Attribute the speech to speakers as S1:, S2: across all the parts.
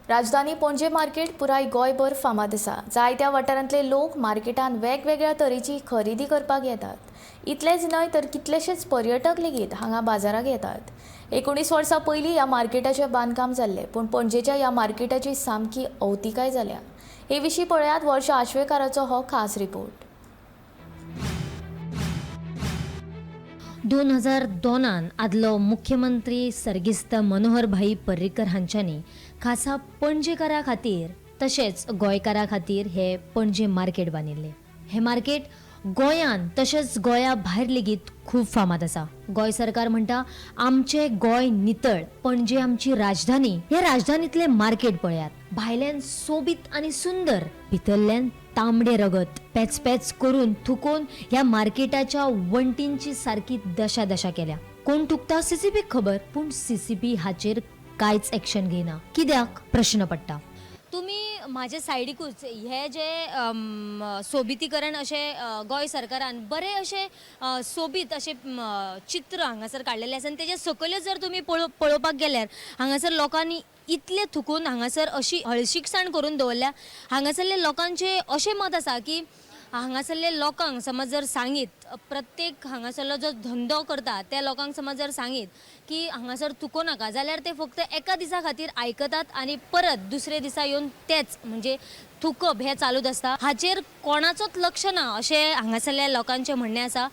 S1: राजधानी Panaji market पुराय गोंयभर फामाद आसा. जायत्या वाठारांतले लोक मार्केटान वेगवेगळ्या तरेची खरेदी करपाक येतात. इतलेंच न्हय तर कितलेशेच पर्यटक लेगीत हांगा बाजाराक येतात. 19 वर्सां पयलीं ह्या मार्केटाचें बांदकाम जाल्लें, पूण पणजेच्या ह्या मार्केटाची सामकी अवतिकाय जाल्या. हे विशीं पळयात वर्षा आश्वेकाराचो हो खास रिपोर्ट.
S2: 2002 आदलो मुख्यमंत्री सर्गेस्त मनोहर भाई पर्रीकर हांच्यांनी खासा पणजेकारां खातीर तशेंच गोंयकारां खातीर हे पणजे मार्केट बांदिल्लें. हें मार्केट गोंयान तशेंच गोंया भायर लेगीत खूब फामाद आसा. गोंय सरकार म्हणटा आमचें गोंय नितळ, पणजे आमची राजधानी. ह्या राजधानीतलें मार्केट पळयात, भायल्यान सोबीत आनी सुंदर, भितरल्यान तांबडे रगत पेच पेच करून थुकोवन ह्या मार्केटाच्या वण्टींची सारकी दशा दशा केल्या. कोण थुकता सीसीबीक खबर, पूण सीसीबी हाचेर कांयच एक्शन घेयना. कित्याक प्रश्न पडटा. तुमी म्हाजे सायडीकूच हे जे सोबितीकरण अशें गोंय सरकारान बरें अशें सोबीत अशें चित्र हांगासर काडलेलें आसा आनी तेजे सकयल्यो जर तुमी पळोवपाक गेल्यार हांगासर लोकांनी इतलें थुकून हांगासर अशी हळशीकसाण करून दवरल्या. हांगासरले लोकांचें अशें मत आसा की हांगासरले लोकांक समज जर सांगीत, प्रत्येक हांगासरलो जो धंदो करता त्या लोकांक समज जर सांगीत की हांगासर थुको नाका जाल्यार ते फक्त एका दिसा खातीर आयकतात आनी परत दुसरे दिसा येवन तेच म्हणजे थुकप हें चालूच आसता. हाचेर कोणाचोच लक्ष ना अशें हांगासरल्या लोकांचें म्हणणें आसा.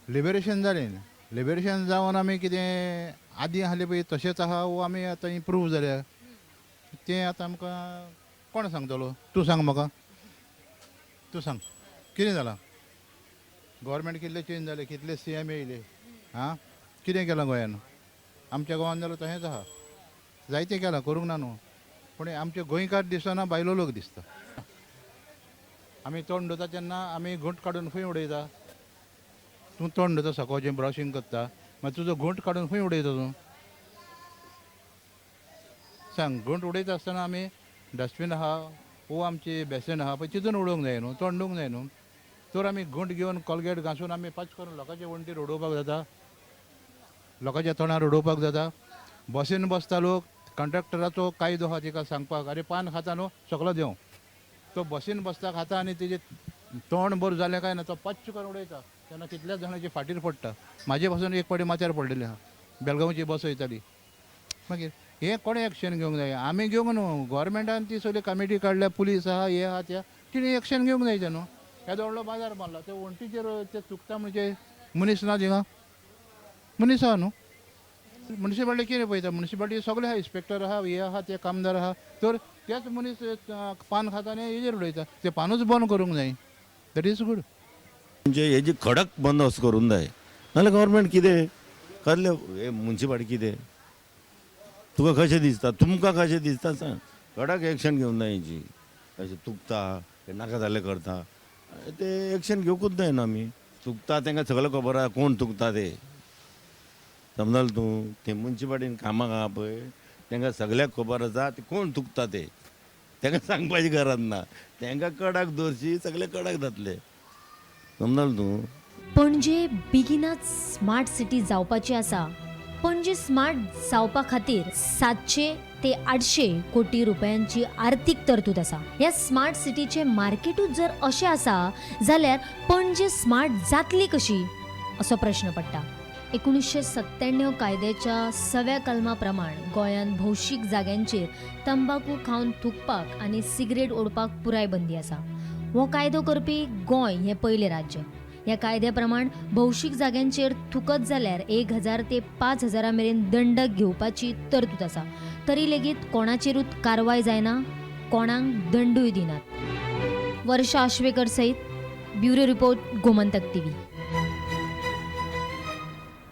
S3: लिबरेशन जालें, लिबरेशन जावन आमी कितें आदीं आसलें पळय तशेंच आहा वो आमी आतां इम्प्रूव जाल्या तें आतां आमकां कोण सांगतलो? तूं सांग म्हाका, तूं सांग कितें जालां? गव्हर्मेंट कितले चेंज जाले, कितले सी एम येयले, आं कितें केलां गोंयान? आमच्या गोवान जाल्यार तशेंच आहा, जायतें केलां, करूंक ना न्हू, पूण आमचे गोंयकार दिसना, भायलो लोक दिसता. आमी तोंड धुता तेन्ना आमी घूंट काडून खंय उडयता? तूं तोंड धुता सकाळचें ब्रशींग करता, मागीर तुजो घूंट काडून खंय उडयता तूं? सांग. घूंट उडयता आसतना आमी डस्टबीन आहा वो आमची बेसन आहा पळय तितून उडोवंक जाय न्हू, तोंड धुवंक जाय न्हू. तर आमी घूंट घेवन कॉलगेट घांसून आमी पांच करून लोकांच्या वण्टीर उडोवपाक जाता, लोकांच्या तोंडार उडोवपाक जाता. बसीन बसता लोक, कंडक्टराचो कायदो आहा तिका सांगपाक, अरे पान खाता न्हू सगलो देंव. तो बसीन बसता खाता आनी तेजें तोंड बरें जालें काय ना तो पच्च करून उडयता. तेन्ना कितल्याच जाणांची फाटीर पडटा. म्हाजे पासून एक फावटी माथ्यार पडलेली आहा, बेलगांवची बस वयताली. मागीर हें कोणें एक्शन घेवंक जाय? आमी घेवंक न्हू, गव्हर्मेंटान ती सगळी कमिटी काडल्या, पुलीस आहा, हे आहा, ते तिणें एक्शन घेवंक जाय तें न्हू. येदो व्हडलो बाजार बांदला, ते वण्टीचेर ते चुकता म्हणजे मनीस ना थिंगा? मनीस आहा न्हू. मुन्सिपाल्टी कितें पळयता? मुन्सिपाल्टी सगळे आहा, इन्स्पेक्टर आहा, हे आहा, ते कामदार आहा, तर तेच मनीस पान खाता आनी हेजेर उडयता. ते पानूच बंद करूंक जाय. That is good.
S4: म्हणजे हेजी खडक बंदोबस्त करूंक जाय, नाजाल्यार गव्हर्मेंट कितें कसले हे मुन्सिपाल्टी कितें तुका कशें दिसता, तुमकां कशें दिसता सांग. कडक एक्शन घेवंक जाय हेजी. अशें तुकता नाका जाल्लें करता ते एक्शन घेवकूच जाय न्हू. आमी तुकता तांकां सगळें खबर आहा कोण तुकता ते, समजल तूं? ते मुन्सिपाल्टीन कामाक आहा पळय तांकां सगळ्याक खबर आसा ते कोण तुकता ते, तांकां सांगपाची गरज ना. तांकां कडक दवरशी सगळे कडक जातले, समजल तूं?
S2: पणजे बेगिनाच स्मार्ट सिटी जावपाची आसा. पणजे स्मार्ट जावपा खातीर 700 ते 800 कोटी रुपयांची आर्थीक तरतूद आसा. ह्या स्मार्ट सिटीचें मार्केटूच जर अशें आसा जाल्यार पणजे स्मार्ट जातली कशी असो प्रश्न पडटा. 1997 कायद्याच्या 6व्या कलमा प्रमाण गोंयांत भौशीक जाग्यांचेर तंबाकू खावन थुकपाक आनी सिगरेट ओडपाक पुराय बंदी आसा. हो कायदो करपी गोंय हें पयलें राज्य. ह्या कायद्या प्रमाण भौशीक जाग्यांचेर थुकत जाल्यार 1000 ते 5000 मेरेन दंड घेवपाची तरतूद आसा. तरी लेगीत कोणाचेरूच कारवाय जायना, कोणाक दंडूय दिनात. वर्षा आश्वेकर सयत ब्युरो रिपोर्ट, गोमंतक टीव्ही.